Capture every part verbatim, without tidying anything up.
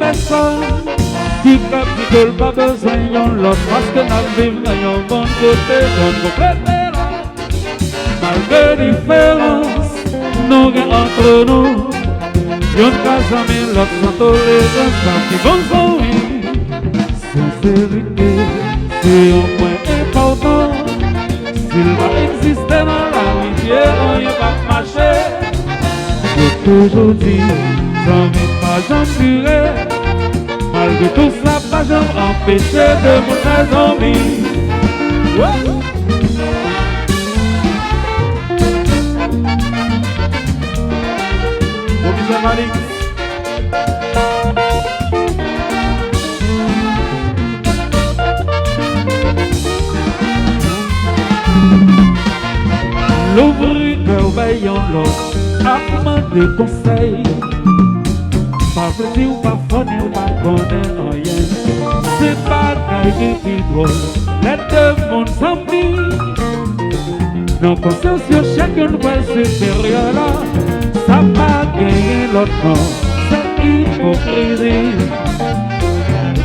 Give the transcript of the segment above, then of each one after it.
Pèsonn ki ka di ke l pa bezwen yon lòt, paske n ap viv nan yon mond kote moun konplete la. Malgre diferans nou gen ant nou, youn ka zanmi lòt san tolerans, sa ki bon zanmi. Senserite se yon pwen enpòtan. Si l pa egziste nan lamitye, anyen p ap mache. Yo toujou di, zanmi pa janm dire. Malgre tou sa, pa janm anpeche de moun fè zanmi. Bon, bizè Malik. Louvri kè w bay yon lòt, ap mande konsèy. Pa vle di w pa fò ni w pa konnen anyen. Se bagay ki pi dwòl lè de moun zanmi. Nan konsyans yo, chak youn kwè siperyè la. Sa pa genyen lòt non, se ipokrizi.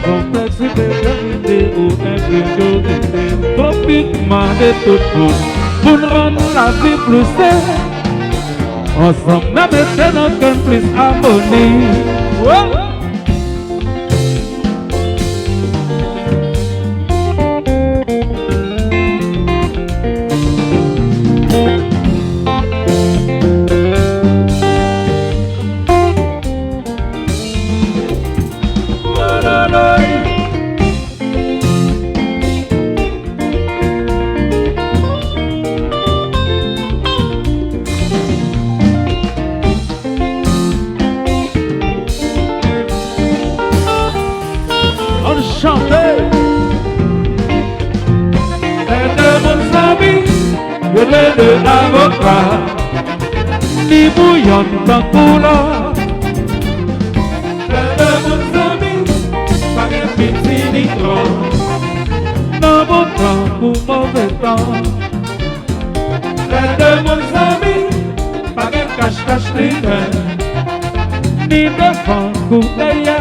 Konplèks siperyorite ou enferiyorite, tropik mande tout moun pou n rann lavi plis sen. Ansanm n a mete nan kè n plis amoni. Ann chante. Lè de moun zanmi, yo lè de avoka, ni pou yonn tankou lòt. Lè de moun zanmi, pa gen piti ni gran, nan bon tan kou move tan. Lè de moun zanmi, pa gen kach kach ni pè, ni devan kou dèyè.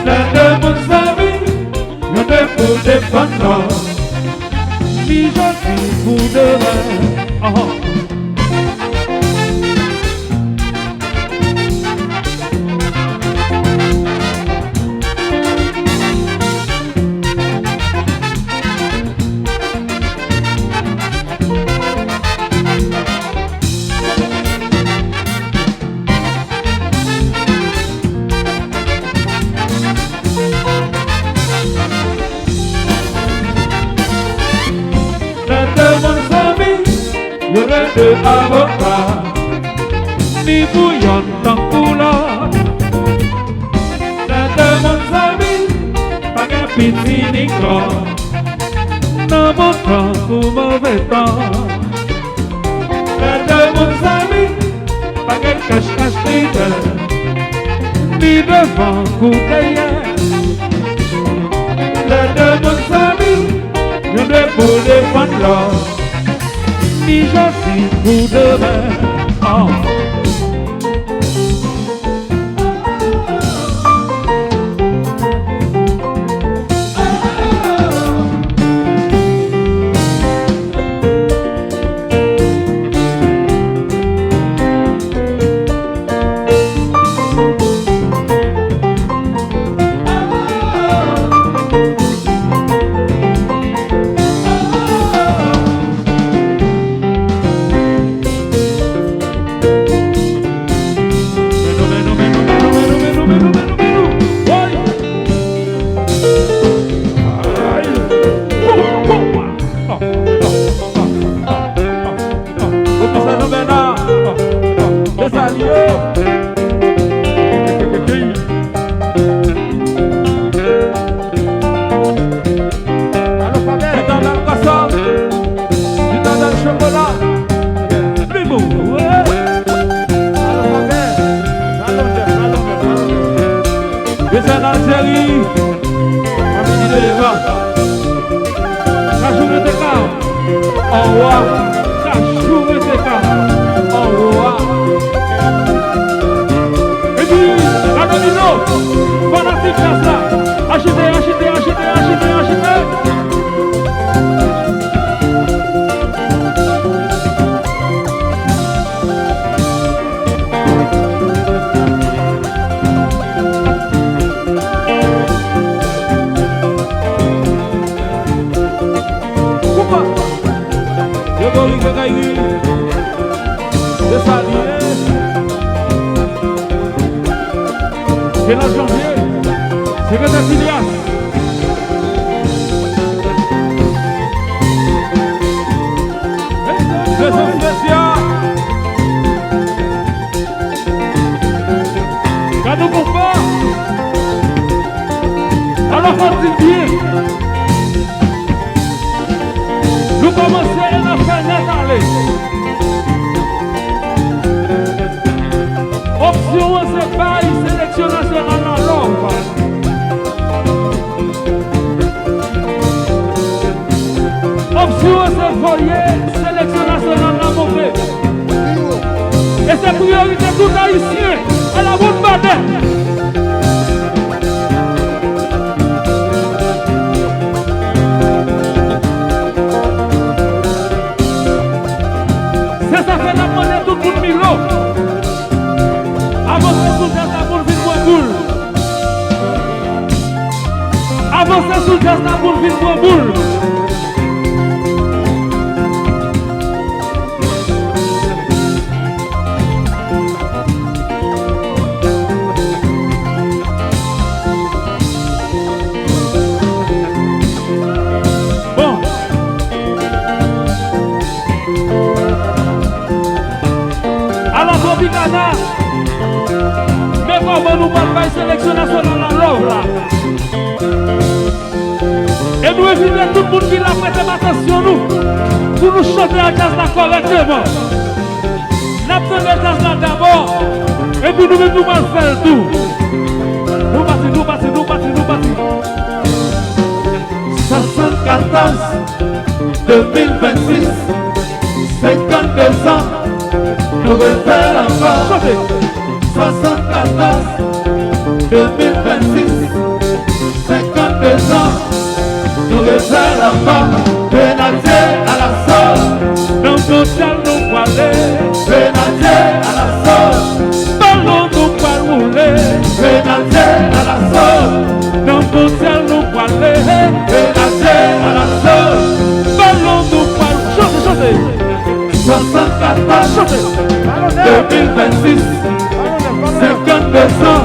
Lè de moun zanmi, youn dwe pou defann lòt, ni jodi pou demen. Lè de moun zanmi, yo lè de avoka, ni pou yonn tankou lòt. Lè de moun zanmi, pa gen piti ni gran, nan bon tan kou move tan. Lè de moun zanmi, pa gen kach kach ni pè, ni devan kou dèyè. Lè de moun zanmi, youn dwe pou defann lòt, ni jodi pou demen. Oh. Alfabè, Vitandal Kòsòm, Vitandal Chokola, Plimou, wi. Alfabè, Salonjè, Salonjè, Salonjè. Desann Aljeri, Fanmi Delevan. Kajou rete ka, anwa. Kajou rete ka, anwa. Epi, gade Fanatik jazz la, ajite, ajite, ajite, ajite, ajite. Koupa. Grégory Kekayri. Se sa li ye. Jelan Janvye. Sekretè Filias. Prezans Mesya. Gade yon konpa. Alò, fò n di l byen. Nou kòmanse e n ap fè nèt ale. Opsyon an se bay seleksyon nasyonal la lòv. Opsyon an se voye seleksyon nasyonal la monte. E se priyorite tout Ayisyen. Ala bon badè. Se sa fè n ap mande tout moun Milo. Avanse sou jazz la pou l vin pran boul. Avanse sou jazz la pou l vin pran boul. Bon. Alò, Tropicana, men kòman nou pral bay seleksyon nasyonal la love la. E nou envite tout moun ki la prete m atansyon nou, pou nou chante ak jazz la kòrèkteman. N ap tande jazz la dabò, epi nou menm nou pral fè l tou. Nou pati, nou pati, nou pati, nou pati. Swasannkatòz, de mil vennsis, senkanndezan, nou refè l ankò. Chante. Swasannkatòz, de mil vennsis, senkanndezan, nou refè l ankò. Grenadye alaso, nan mondyal nou pwale. Grenadye alaso, balon nou pral woule. Grenadye alaso, nan mondyal nou pwale. Grenadye alaso, balon nou pral chante, chante. Swasannkatòz, chante. De mil vennsis, senkanndezan,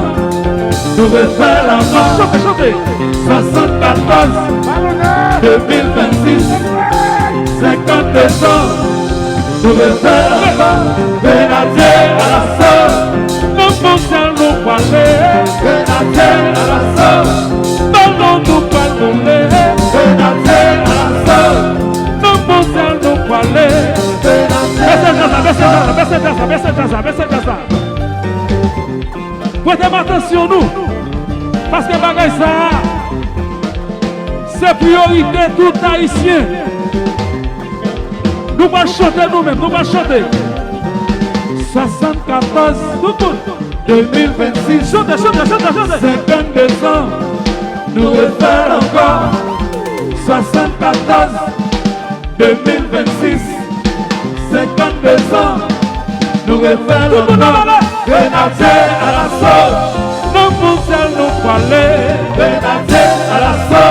nou refè l ankò. Chante, chante. Swasannkatòz, de mil vennsis, senkanndezan, nou refè l ankò. Grenadye alaso, nan mondyal nou pwale. Grenadye alaso, balon nou pral woule. Grenadye alaso, nan mondyal nou pwale. Bese jazz la, bese jazz la, bese jazz la, bese jazz la, bese jazz la. Prete m atansyon nou, paske bagay sa a, se priyorite tout Ayisyen. Nou pral chante nou menm, nou pral chante. Swasannkatòz, tout moun. De mil vennsis, chante, chante, chante, chante. Senkanndezan, nou refè l ankò. Swasannkatòz, de mil vennsis, senkanndezan, nou refè l ankò. Grenadye alaso, nan mondyal nou pwale. Grenadye alaso,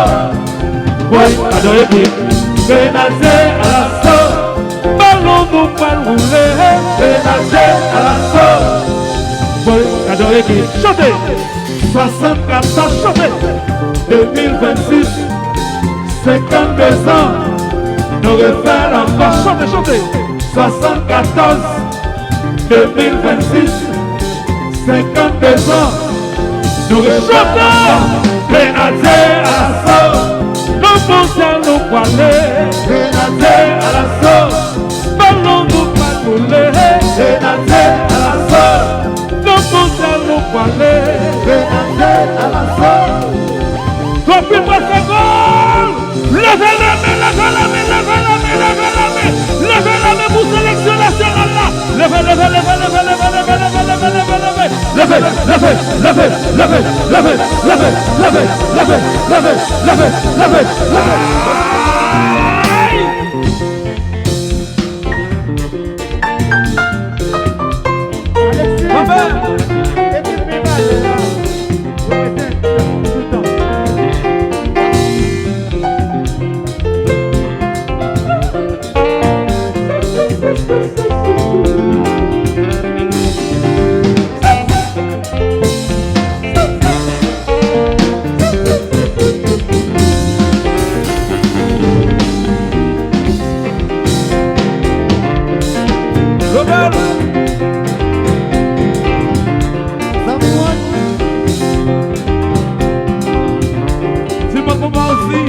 woy, gadon ekip. Grenadye alaso, balon nou pral woule. Grenadye alaso, woy, gadon ekip. Chante. Swasannkatòz, chante. De mil vennsis, senkanndezan, nou refè l ankò. Chante, chante. Swasannkatòz, de mil vennsis, senkanndezan, nou refè l ankò. Grenadye alaso, nan mondyal nou pwale. Grenadye alaso, balon nou pral woule. Grenadye alaso, nan mondyal nou pwale. Grenadye alaso. Tropicana pral fè gòl. Leve lamen, leve lamen, leve lamen, leve lamen. Leve lamen pou seleksyon nasyonal la. Leve, leve, leve. Leve, leve, leve, leve, leve, leve, leve, leve, leve, leve, leve, leve, leve, leve, leve, leve. Alexis, epi pi pale la. Yo mete tout tan. Global. Zanmi mwen. Ti mwen konpa osi.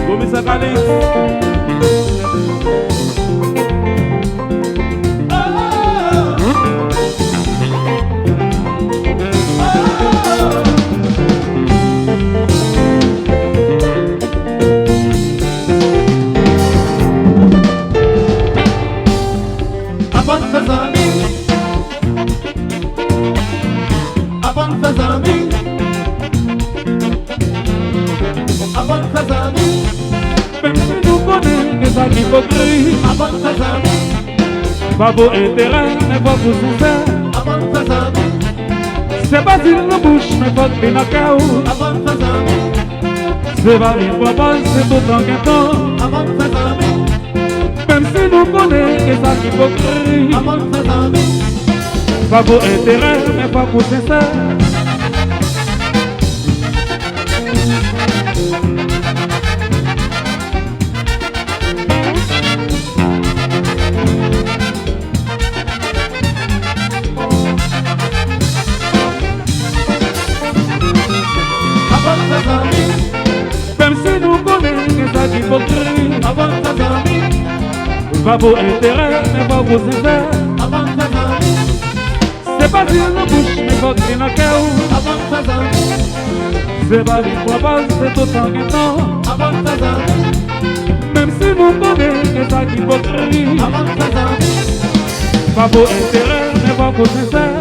Komisè Kalix. Aprann fè zanmi. Aprann fè zanmi. Aprann fè zanmi. Menm si nou konnen gen zak ipokrit. Aprann fè zanmi. Pa pou enterè, men fòk ou sensè. Aprann fè zanmi. Se pa di l nan bouch, men fòk li nan kè w. Aprann fè zanmi. Se pa li pran pòz, se toutan gen tan. Aprann fè zanmi. Menm si nou konnen gen zak ipokrit. Aprann fè zanmi. Pa pou enterè, men fòk ou sensè. Aprann fè zanmi. Menm si nou konnen gen zak ipokrit. Aprann fè zanmi. Pa pou enterè, men fòk ou sensè. Aprann fè zanmi. Se pa di l nan bouch, men fòk li nan kè w. Aprann fè zanmi. Se pa li pran pòz, se toutan gen tan. Aprann fè zanmi. Menm si nou konnen gen zak ipokrit. Aprann fè zanmi. Pa pou enterè, men fòk ou sensè.